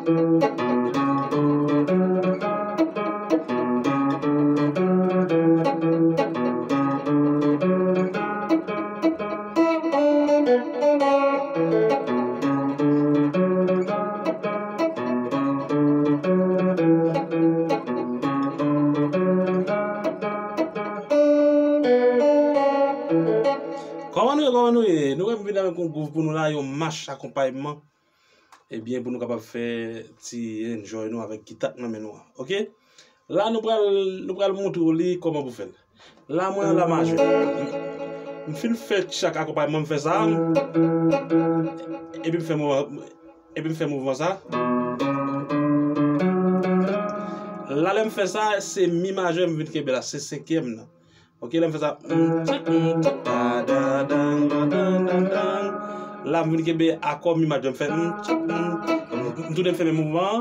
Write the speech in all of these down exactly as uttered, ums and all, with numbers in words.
Kòman nou ye, kòman nou ye? Nou wè m vin avèk yon gwouv pou nou la, yon mach akonpayman. Ebyen, pou nou kapab fè ti enjoy nou avèk gita k nan men nou an. Oke? La, nou pral, nou pral montre w li kòman pou fè l. La, mwen an la majè. M fin fè chak akonpayman, m fè sa. Epi m fè mouvman, epi m fè mouvman sa. La, lè m fè sa, se mi majè m vin kenbe la, se senkyèm nan. Oke, lè m fè sa. La, m vin kenbe akò mi majè, m fè. M tounen fè menm mouvman an.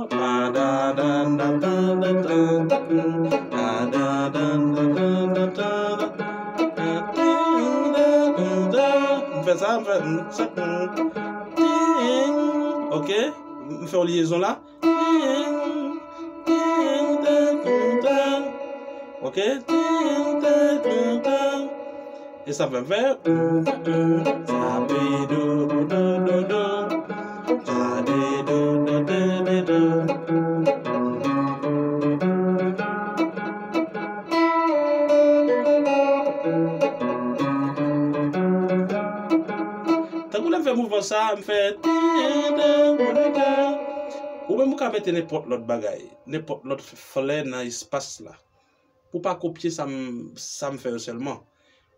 M fè sa, m fè. Oke, m fè yon lyezon la. Oke. E sa fè m fè. Tankou lè m fè mouvman sa, m fè. Ou menm ou ka mete nenpòt lòt bagay, nenpòt lòt flè nan espas la. Pou w pa kopye sa m, sa m fè yo sèlman.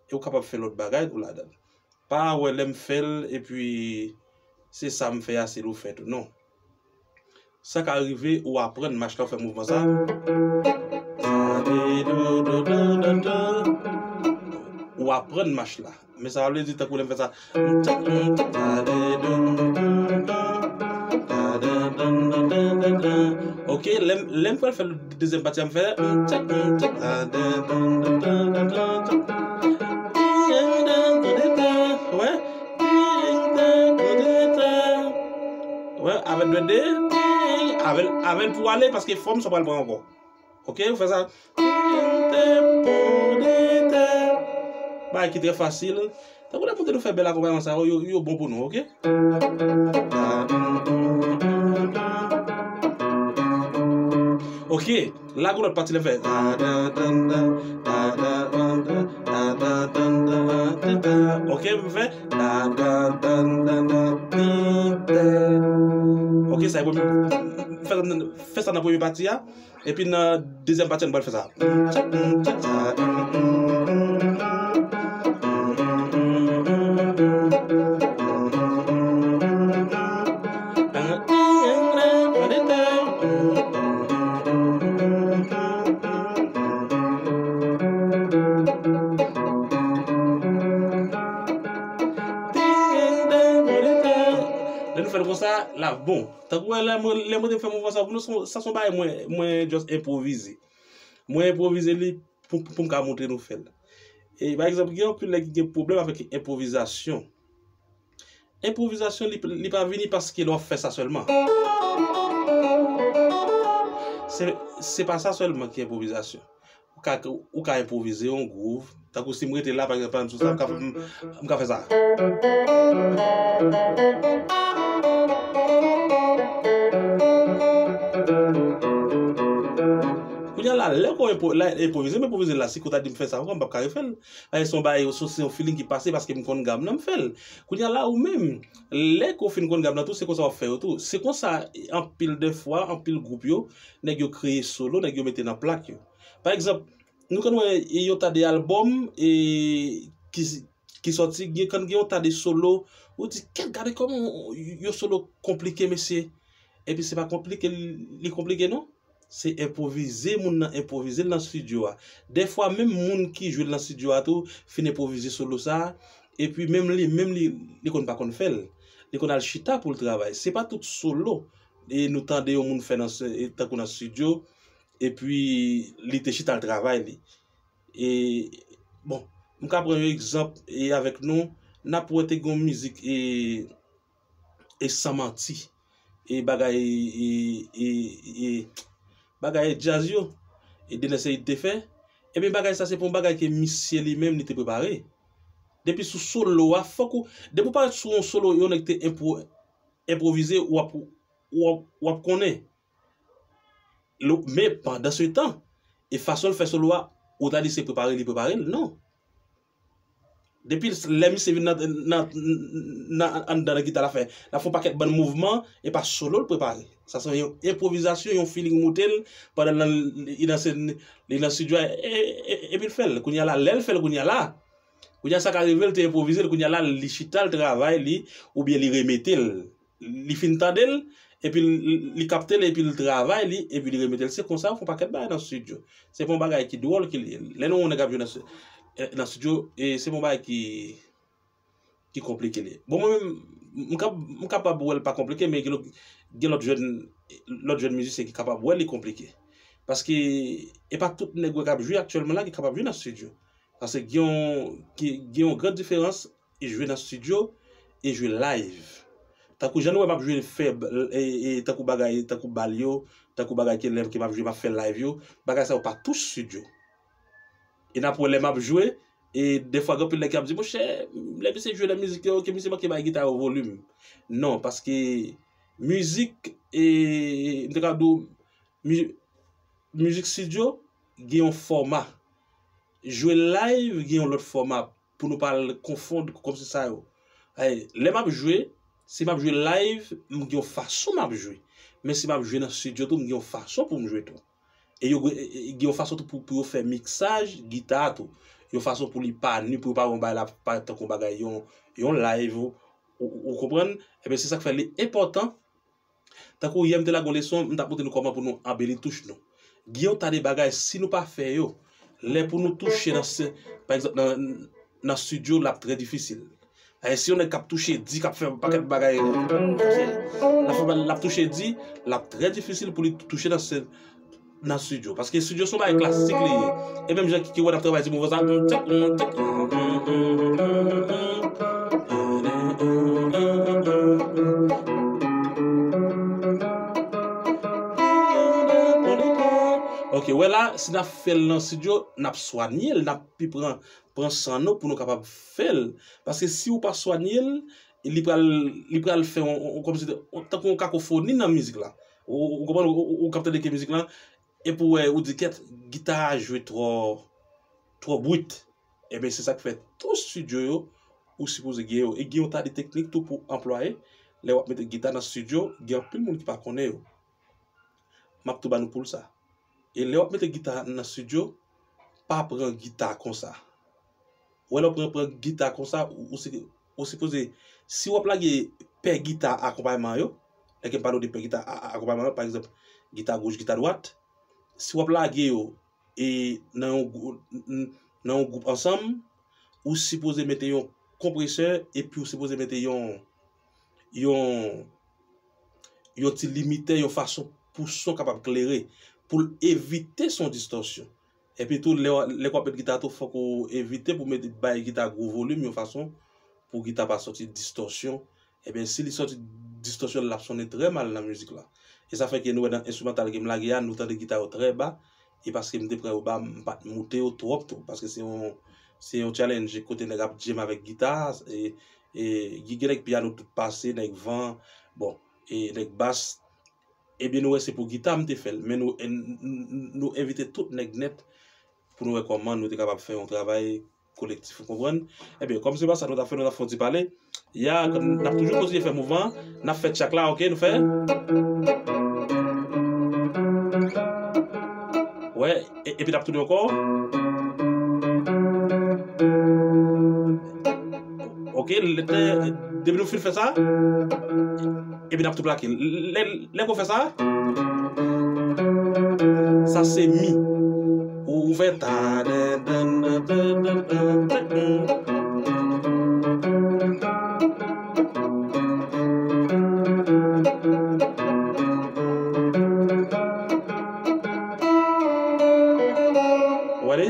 E ou kapab fè lòt bagay tou ladan l. Pa wè lè m fè l, epi se sa m fè a, se l ou fè tou. Non. Sa ka rive, ou aprann mach la, ou fè mouvman sa. Ou aprann mach la. Men sa pa vle di tankou lè m fè sa. Oke, lè m, lè m pral fè dezyèm pati a, m fè. Wè. Wè, avèk dwèt de. Avèk, avèk pou ale, paske fòm sa pral pran ankò. Oke, ou fè sa. Bagay ki trè fasil. Tankou lè kote nou fè bèl akonpayman sa yo, yo, yo bon pou nou, oke? Oke, la gon lòt pati lè fè. Oke, m fè. Oke, sa e premye. Fè, fè sa nan premye pati a. Epi nan dezyèm pati a, nou pral fè sa. Lè nou fè l konsa, l ap bon. Tankou wè lè mwen, lè mwen te fè mouvman sa pou nou, sa se yon bagay mwen, mwen just enpwovize. Mwen enpwovize li pou, pou m ka montre nou fè l. E, pa egzanp, gen anpil nèg ki gen pwoblèm avèk enpwovizasyon. Enpwovizasyon, li, li pa vini paske lè w ap fè sa sèlman. Se, se pa sa sèlman ki enpwovizasyon. Ou ka, ou ka enpwovize yon gwouv. Tankou si m rete la, pa egzanp, sou sa, m ka, m, m ka fè sa. Kounye a la, lè ke w enpwo-, la, enpwovize, m enpwovize la, si ke w ta di m fè sa ankò, m p ap ka refè l. Paske se yon bagay, se, se yon feeling ki pase paske m konn gam nan, m fè l. Kounye a la, ou menm, lè ke w fin konn gam nan tou, se konsa w ap fè yo tou. Se konsa, anpil de fwa, anpil gwoup yo, nèg yo kreye solo, nèg yo mete nan plak yo. Pa egzanp, nou konn wè, e, yon ta de albòm, e, ki, ki sòti, gen, kan gen yon ta de solo, ou di, "Kèt, gade kòman yon solo konplike, mesye." Epi se pa konplike, li konplike, non. Se enpwovize, moun nan enpwovize l nan estidyo a. Dèfwa, menm moun ki jwe l nan estidyo a tou, fin enpwovize solo sa a. Epi menm li, menm li, li konn pa konn fè l. Li konn al chita pou l travay. Se pa tout solo, e nou tande yon moun fè nan, e tankou nan estidyo, epi li te chita al travay li. E, bon, m ka pran yon egzanp, e avèk nou, n ap wè te gen yon mizik, e, e San Manti. e bagay e, e, e, bagay djaz yo, e Dener Ceide te fè, ebyen bagay sa se pa yon bagay ke misye li menm li te prepare. Depi sou solo a, fòk ou, depi w parèt sou yon solo yon nèg te enpwo-, enpwovize, w ap, w ap, w ap konnen. Lo-, men pandan se tan, e fason l fè solo a, ou ta di se prepare li prepare l, non. Depi lè misye vin nan, nan, nan, anndan nan gita la fè, la fè yon pakèt bann mouvman, e pa solo l prepare. Sa se yon enpwovizasyon, yon feeling moute l, pandan l nan, li nan sèn, li nan estidyo a, e, e, epi l fè l. Kounye a la, lè l fè l kounye a la, kounye a sa ka rive l te enpwovize l, kounye a la, li chita l travay li, oubyen li remete l. Li fin tande l, epi l, li kapte l, epi l travay li, epi li remete l. Se konsa yo fè yon pakèt bagay nan estidyo. Se pa yon bagay ki dwòl ke li ye. Lè nou wè yon nèg ap jwe nan, nan estidyo, e se pa yon bagay ki, ki konplike li ye. Bon, mwen menm, m kab-, m kapab wè l pa konplike, men gen lòt, gen lòt jèn, lòt jèn mizisyen ki kapab wè li konplike. Paske e pa tout nèg wè k ap jwe aktyèlman la ki kapab jwe nan estidyo. Paske gen yon, gen, gen yon gran diferans e jwe nan estidyo e jwe live. Tankou jan nou wè m ap jwe fè, e, e, tankou bagay, tankou bal yo, tankou bagay ke lè ke m ap jwe, m ap fè live yo, bagay sa yo pa touche estidyo. E n ap wè lè m ap jwe, e defwa gen anpil nèg ki ap di, monchè, lè misye jwe nan mizik yo, ke misye manke bay gita yo volim. Non, paske mizik, e, m te ka di w, mi-, mizik estidyo gen yon fòma. Jwe live gen yon lòt fòma pou nou pa al konfonn kòmsi sa yo. Ay, lè m ap jwe, si m ap jwe live, m gen yon fason m ap jwe. Men si m ap jwe nan estidyo tou, m gen yon fason pou m jwe tou. E yo, e, e, gen yon fason tou pou, pou yo fè miksaj gita a tou. Yon fason pou li pa ni, pou yo pa wè yon bagay la, pa tankou yon bagay, yon, yon live, ou, ou, ou konprann? Ebyen, se sa k fè li enpòtan. Tankou yè m te lage yon leson, m t ap montre nou kòman pou nou anbeli touch nou. Gen yon ta de bagay, si nou pa fè yo, lè pou nou touche nan se, pa egzanp, nan, nan estidyo, l ap trè difisil. E si yon nèg k ap touche di, k ap fè yon pakèt bagay, l ap fè, l ap touche di, l ap trè difisil pou li touche nan se, nan estidyo. Paske estidyo se yon bagay klasik li ye. E menm jan ki, ki wè n ap travay ti mouvman sa. Ok, wè la, si n ap fè l nan estidyo, n ap swanye l, n ap pi pran, pran san nou pou nou kapab fè l. Paske si w pa swanye l, li pral, li pral fè yon, yon, kòmsi, tankou yon kakofoni nan mizik la. Ou, ou konprann, ou, ou, ou k ap tande ke mizik lan, epi w wè, ou di, kèt, gita a jwe twò, twò brit. Ebyen, se sa k fè tout estidyo yo, ou sipoze gen yo. E gen yon ta de teknik tou pou anplwaye. Lè w ap mete gita nan estidyo, gen anpil moun ki pa konnen yo. M ap tou ba nou poul sa. E lè w ap mete gita nan estidyo, pa pran gita konsa. Ou wè lè w pran, pran gita konsa, ou, ou si-, ou sipoze, si w ap lage pè gita akonpayman yo, lè ke m pale w de pè gita a, a, akonpayman yo, pa egzanp, gita goch, gita dwat, si w ap lage yo, e nan yon gwou-, n-, n-, nan yon gwoup ansanm, ou sipoze mete yon konpresè, epi ou sipoze mete yon, yon, yon ti limitè, yon fason pou son kapab klere, pou l evite son distòsyon. Epi tou, lè, lè w ap met gita tou, fòk ou evite pou mete, bay gita gwo volim yon fason pou gita pa sòti distòsyon. Ebyen, si li sòti distòsyon, l ap sonnen trè mal nan mizik la. E sa fè ke nou wè nan enstrimantal ke m lage a, nou tande gita yo trè ba. E paske m te pran yo ba, m pa t moute yo twòp tou. Paske se yon, se yon challenge kote nèg ap jam avèk gita. E, e, gen nèg pyano tout pase, nèg van, bon, e nèg bas. Ebyen, nou wè se pou gita m te fè l. Men nou, n-, n-, n-, nou envite tout nèg nèt pou nou wè kòman nou te kapab fè yon travay kolektif, ou konprann? Ebyen, kòm se pa sa nou t ap fè, nou t ap fè yon ti pale. Ya, n ap toujou kontinye fè mouvman, n ap fè tchak la, ok, nou fè. Wè, e, epi n ap tounen ankò. Ok, lè, depi nou fin fè sa, epi n ap tou plake. Lè, lè ke w fè sa, sa se mi. Ou, ou fè ta, dan, dan, dan. Ou wè li?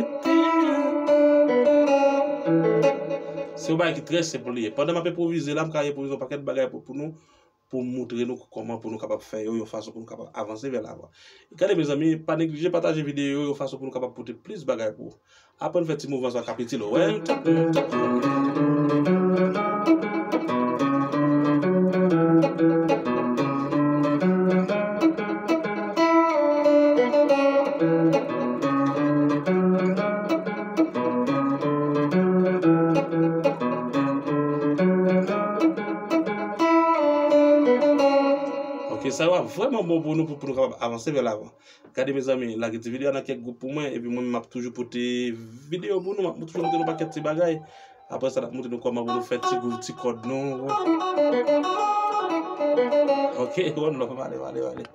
Se yon bagay ki trè senp li ye. Pandan m ap enpwovize la, m ka enpwovize yon pakèt bagay pou, pou nou. pou m moutre nou kòman pou nou kapab fè yo yon fason pou nou kapab avanse vè lavan. Gade, mezanmi, pa neglije pataje videyo yo yon fason pou nou kapab pote plis bagay pou ou. Aprann fè ti mouvman sa k ap itile w, wè. Ok, sa yo ap vrèman bon pou nou, pou, pou nou kapab avanse vè lavan. Gade, mezanmi, lage ti videyo a nan kèk gwoup pou mwen, epi mwen menm m ap toujou pote videyo pou nou, m ap toujou montre nou pakèt ti bagay. Apre sa, n ap montre nou kòman pou nou fè ti gwouv, ti kòd nou. Ok, one love, ale, ale, ale.